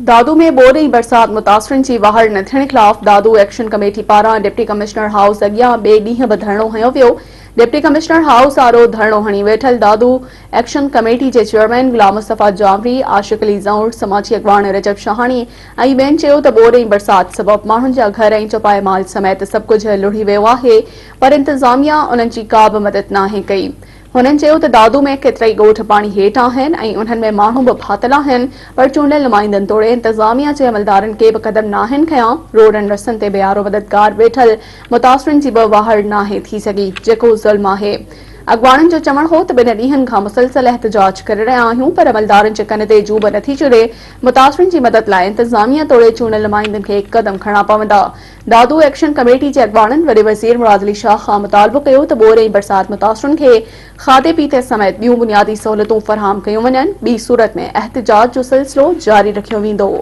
دادو ۾ ٻوڏ ۽ برسات متاثرن جي واهر نه ٿيڻ خلاف دادو ايڪشن ڪميٽي پاران ڊپٽي ڪمشنر هائوس اڳيان ٻئي ڏينهن به ڌرڻو هنيو ويو. ڊپٽي ڪمشنر هائوس آڏو ڌرڻو هڻي ويٺل دادو ايڪشن ڪميٽي جي چيئرمين غلام مصطفيٰ جانوري، عاشق علي زئور، سماجي اڳواڻ رجب شاهاڻي ۽ ٻين چيو ته ٻوڏ ۽ برسات سبب ماڻهن جا گهر ۽ چوپائي مال سميت سڀ ڪجهه لڙهي ويو آهي پر انتظاميا انهن جي ڪا به مدد ناهي ڪئي. هنن چيو ته دادو ۾ ڪيترائي ڳوٺ پاڻي هيٺ آهن ۽ انهن ۾ ماڻهو به ڦاٿل آهن پر چونڊيل نمائندن توڙي انتظاميا جي عملدارن ڪي به قدم ناهن کنيا، روڊن رستن تي بي يارو مددگار ويٺل متاثرن جي به واهر ناهي ٿي سگهي جيڪو ظلم آهي. اڳواڻن جو چوڻ هو ته ٻن ڏينهن کان مسلسل احتجاج ڪري رهيا آهيون پر عملدارن جي ڪن تي جون به نٿي چري، متاثرن جي مدد لاء انتظاميا توڙي چونڊيل نمائندن کي قدم کڻڻا پوندا. دادو ايڪشن ڪميٽي جي اڳواڻن وڏي وزير مراد علي شاهه کان مطالبو ڪيو ته ٻوڏ ۽ برسات متاثرن کي کاڌي پيتي سميت ٻيون بنيادي سهولتون فراهم ڪيون وڃن، ٻي صورت ۾ احتجاج جو سلسلو جاري رکيو ويندو.